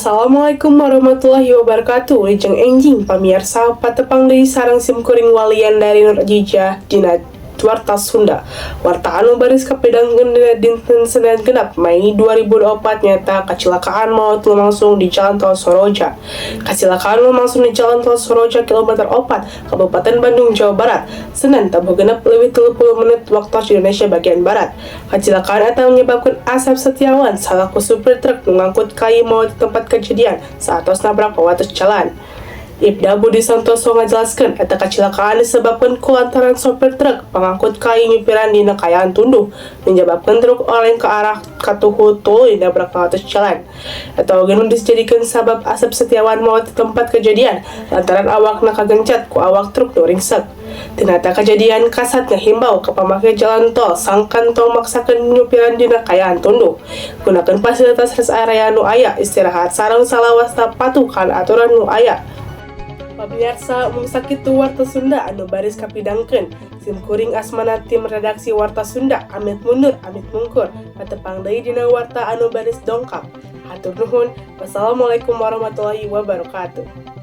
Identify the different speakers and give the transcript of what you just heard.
Speaker 1: Assalamualaikum warahmatullahi wabarakatuh. Wilujeng enjing, pamiarsa, patepang deui sareng sim kuring Walian dari Nur Ajijah dina Warta Sunda. Warta anu baris kapidangkeun dina dinten Senin 6 Mei 2024 nyaeta kacilakaan maut lumangsung di Jalan Tol Soroja. Kacilakaan lumangsung di Jalan Tol Soroja kilometer 4, Kabupaten Bandung, Jawa Barat, Senin tabuh 6.30 waktu Indonesia bagian Barat. Kacilakaan eta menyebabkan Asep Setiawan salaku supir truk nu ngangkut kai maut di tempat kejadian saatos nabrak pewates jalan. Ipda Budi Santoso ngajelaskeun eta kacilakaan disebabkan ku lantaran sopir truk pangangkut kai nyupiran dina kaayaan tunduh, menyebabkan truk oleng ke arah katuhu tuluy nabrak pewates jalan. Eta oge nu dijadikeun sabab Asep Setiawan maot di tempat kejadian lantaran awakna kagencet ku awak truk nu ringsek. Tina eta kejadian, Kasat ngahimbau ka pamake jalan tol sangkan tong maksakeun nyupiran dina kaayaan tunduh. Gunakeun fasilitas rest area nu aya, istirahat sareng salawasna patuh kana aturan nu aya. Pamirsa, mung sakitu Warta Sunda anu baris kapidangkeun. Sim kuring asmana tim redaksi Warta Sunda amit mundur amit mungkur. Patepang deui dina warta anu baris dongkap. Hatur nuhun. Wassalamualaikum warahmatullahi wabarakatuh.